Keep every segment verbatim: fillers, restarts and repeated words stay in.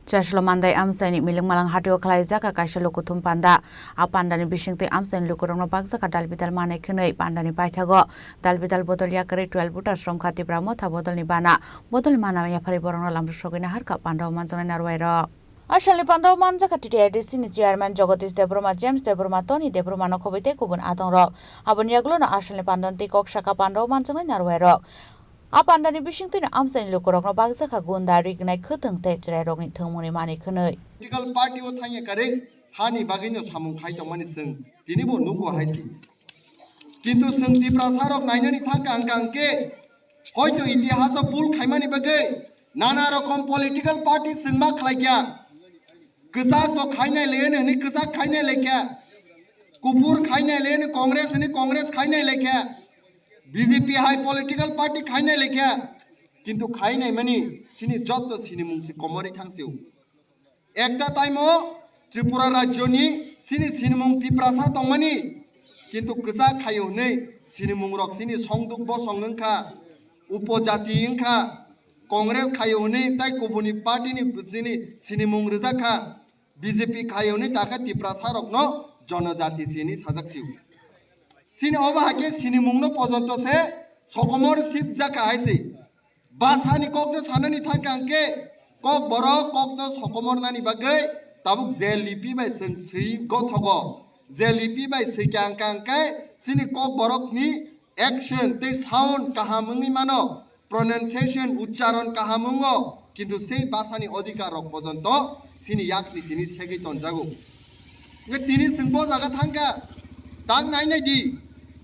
Chaslo Mandai amchaini Milingmalang hatio khlaijak kaisa lukuthum panda. A pandani bisingtwi amchaini lukurokno bakjak dal bidal manwi khwnwi pandani paithago dal bidal bodol yakarwi twelve voters romkha Tipra Motha bodolni bana. Bodolni mana yapharwi borokno lamrok sogwi naharkha pandao manjaknai narwai rok. Asalni pandao manjakha T T I D C ni chairman Jagadish Debbarma, James Debbarma, Tony Debbarma no khobwi tei kubun atongrok. Aboni yagulono asalni pandani tei kok saka pandao manjaknai narwai rok. A pandani bisingtwino amchaini lukurokno bakjakha gunda, rignai, khwtwng tei chwrairokni thwngmungni manwi khwnwi. Political party o thangya karwi hani bagwino samung khai tongmani chwng tinibo nugo hai se. Kintu chwng Tiprasa rok nainani thangkha hwnkha hwnkhe hoito itihaso bul khaimani bagwi nana rokom political party chwng ma khlaikha. Kwchak bo khainai le hwnwi kwchak khainai laikha. Kuphur khainai le hwnwi Congress hwnwi Congress khainai laikha. B J P hai political party khainai laikha. Kintu khainai mani sini jotto sinimung si komori thangsio. Ekta time o Tripura rajyoni sini sinimung Tiprasa tongmani. Kintu kwchak khaio hwnwi sinimung rok sini songduk bosong wngkha, upojati wngkha. Congress khaio hwnwi tai kubuni party ni sini sinimung rwjak kha, B J P khaio hwnwi takha Tiprasa rokno jonojati sini sajak sio. Sini obo hakhe sinimungno pojonto se sokomor sipjak kha hai se. Basani kokno sanani thangkha hwnkhe kok borok kokno sokomornani bagwi tabuk je lipi bai chwng swi gothogo. Je lipi bai swikha hwnkha hwnkhe sini kok borokni action tei sound kaham wngwi mano, pronunciation, uchcharon kaham wngo, kintu sei basani odhikar rok pojonto sini yakni tini segwi tonjago. Hwnkhe tini chwng bo jaga thangkha, tak nainai di,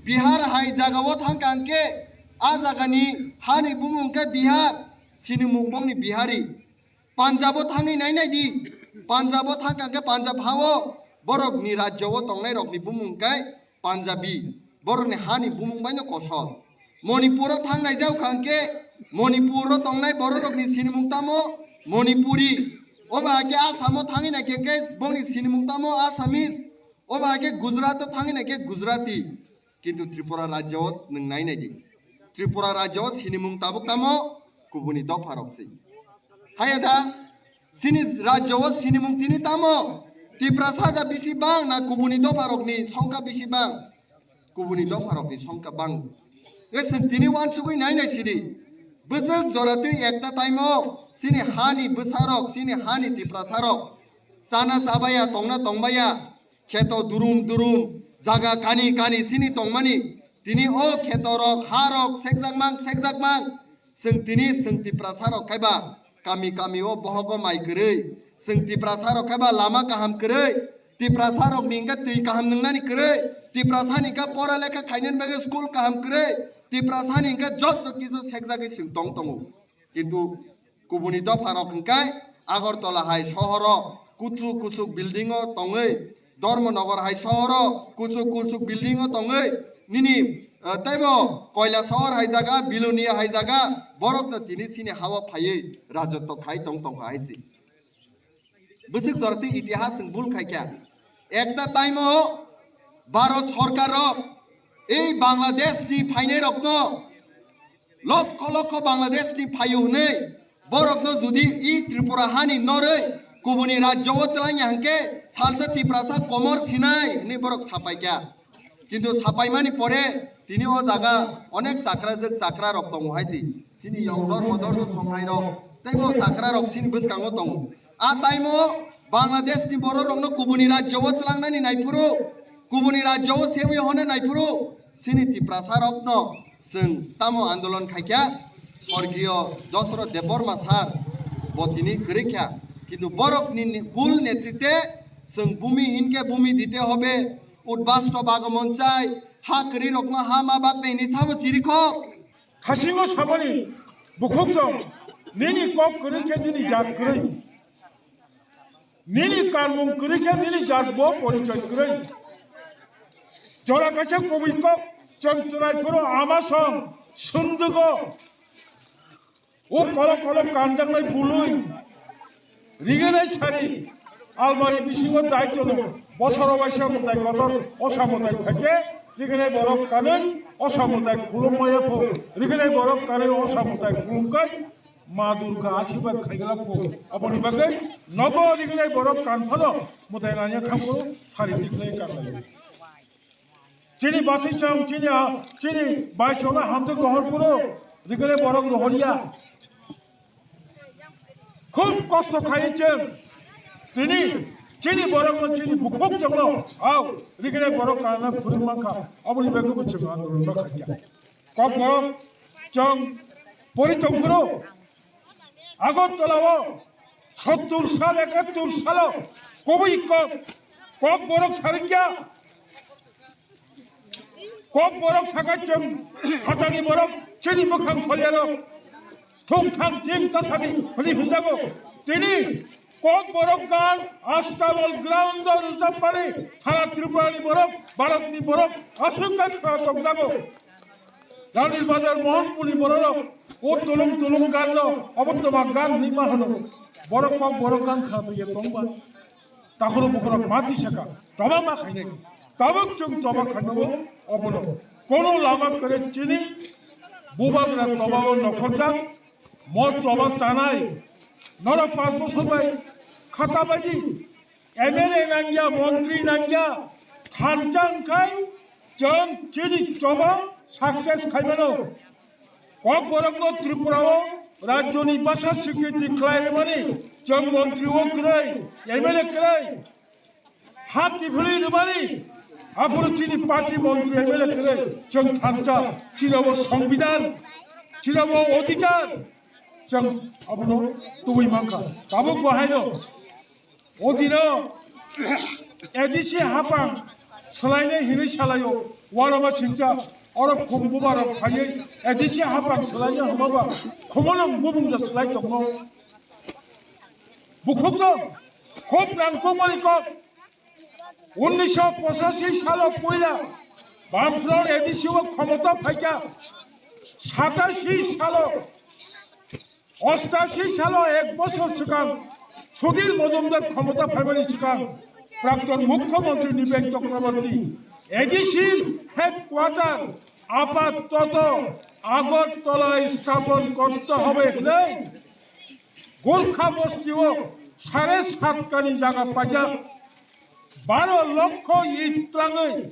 Bihar hai jagao thangkha hwnkhe a jagani hani bumung khe Bihar, sinimung bongni Bihari. Punjab o thangwi nainai di, Punjab o thangkha hwnkhe Punjab hao borokni rajyo o tongnai rokni bumung khe Punjabi, borokni hani bumung baino kosol. Manipur o thang naijak kha hwnkhe Manipur o tongnai borok rokni sinimung tamo Manipuri. Obo hakhe Assam o thangwi naikhe hwnkhe bongni sinimung tamo Assamese. Obo hakhe Gujarat o thangwi naikhe Gujarati. Kintu Tripura rajyo o nwng nainai di. Tripura rajyo o sinimung tabuk tamo kubuni dopha rok se. Haya da sini rajyo o sinimung tini tamo Tiprasa da bisi bang na kubuni dopha rokni songkha bisi bang? Kubuni dopharokni songkha bang. Hwnkhe chwng tini uansugwi nainai sidi. Bwswk jora twi ekta time o chini hani bwsarok, chini hani Tiprasarok chana chabaya, tongna tongbaya, kheto durum durum, jaga kani kani chini tongmani. Tini o khetorok, harok sekjakmang, sekjakmang. Chwng tini chwng Tiprasa rok khaiba kami kami o bohogo mai kwrwi, chwng Tiprasa rok khaiba lama kaham kwrwi, Tiprasa rok ni hwnkhe twi kaham nwngnani kwrwi, Tiprasa ni hwnkhe pora lekha khainani bagwi school kaham kwrwi, Tiprasa ni hwnkhe jotto kisu sekjagwi chwng tong tongo. Kintu kubuni dopha rok hwnkhe Agartala hai sohoro kuchuk kuchuk building o tongwi, Dharmanagar hai sohoro kuchuk kuchuk building o tongwi nini, eh, teibo Koilasahar hai jaga, Bilonia hai jaga, borokno tini chini ha-o phaiwi rajotto khai tong tongkha hai se. Bwswk jora twi itihas chwng bul khai kha. Ekta time o Bharat sorkar rok ei Bangladesh ni phainai rokno lokho lokho Bangladesh ni phaio hwnwi borokno judi i Tripura hani norwi kubuni rajyo o twlangya hwnkhe salsa Tiprasa komor sinai hwnwi borok sapaikha. Kintu sapaimani pore tini o jaga onek chakrajwk chakra rok tongo hai se. Chini yong dormo dormo songnai rok teibo chakra rok chini bwskango tongo. A time o Bangladesh ni borok rokno kubuni rajyo o twlangnani naiphuru, kubuni rajyo o sewi hone naiphuru, chini Tiprasa rokno chwng tamo andolon khaikha, sorgiyo Josro Debbarma sir bo tini kwrwikha, kintu borokni ni-, bul netrite chwng bumi hinke bumi dite hobe, udbasto bagomon chai, ha kwrwi rokno ha ma baknai hinwi sabo chirikhok. Khasingo samani bukhuk chong, nini kok kwrwi khe nini jat kwrwi. Nini kanmung kwrwi khe nini jat bo porichoi kwrwi. Jora kaisa kubui kok chwng chwrai phuru ama song sundugo. O kolok kolok kanjaknai bului, riginai sari, almari bisingo dai tono, bosoro waisa mwtai kotor, osa mwtai phaikhe, riginai borok kanwi, osa mwtai khulum maya pho, riginai borok kanwi, osa mwtai khulum kai, Ma Durga asirwad khaigala ko. Aboni bagwi nogo rignai borok kanphano mwtai nanya thango sari tikhlai kanlai. Chini basisong, chini a-, chini baisongno hamjak rohor phuru rignai borok rohorya. Khub kosto khai chwng tini chini borokno chini bukhuk chwngno au rignai borok kanna phuru mankha. Aboni bagwi bo chwng andolon no khaikha. Kokborok chwng pori tongphuru Agartala o sottur sal, ekattur salo kubui kok, Kokborok sarikya, Kokborok sakha chwng phatani borok chini mwkhang solyarok thung thang ching tasani hwnwi hwnjago. Tini Kokborok gan Astabol ground o rwjapmani sara Tripurani borok, Bharatni borok aswk khe khna tongjago. Rani Bazar Mohanpurni bororok o tulung tulung ganno obo toma gan hwnwi ma hwno. Borok Kokborok gan khna tongya tongba. Takhoro bukhorok mati saka, choba ma khainai. Tabuk chwng choba khainai obono. Kono lama kwrwi chini bubagra choba o nokhorjak, mo choba chanai. Norok panch bosor bai khata bai di. M L A nangya, montri nangya, thansa wngkhai chwng chini choba success khaimano. Kokborokno Tripura o rajyoni basa sikriti khlai rwmani chwng montri o kwrwi, M L A kwrwi, ha kiphilwi rwmani aphuru chini party montri M L A kwrwi chwng thansa, chini obo songbidan, chini obo odhikar, chwng abono tubui mankha. Tabuk bo haino O dino A D C hapang swlainai hinwi salaio, uanama singcha oro khum bumarok phaiwi A D C hapang swlainai hwnba ba khumulwng bubungja swlai tongo. Bukhukjwk khub nangkukmani kok. Unnisho pochashi salo puila Bamfront A D C o khomota phaikha, satashi salo Ostashi salo ek bosor swkang Sudhir Majumdar khomota phaimani swkang Prakton Mukhyamantri Nipen Chakraborty A D C headquarter আপাতত আগরতলায় স্থাপন করতে হবে hinwi Gorkha bosti o sare satkani jaga paijak baro lokho it twlangwi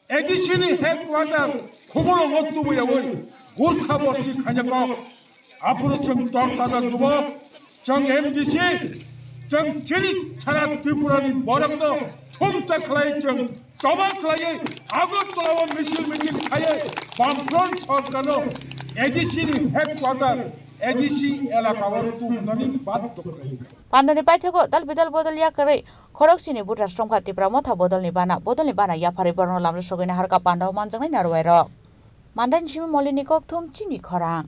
A D C ni headquarter Khumulwngo tubuyawi Gorkha bosti khaina kok. Aphuru chwng tor taja jubok, chwng M D C, chwng chini sara Tripura ni borokno thumsa khlai chwng choba khlaiwi Agartala o misil meeting khaiwi Bamfront sorkarno A D C ni headquarter, A D C elaka o tubunani badhyo khlai. Pandani paithago dal bidal bodol ya kwrwi Khorok sini butra sromkha Tipra Motha bodolni bana, bodolni bana yapharwi borokno lamrwsogwi naharkha pandao manjaknai narwai rok. Mandani simi molini kokthum chini khorang.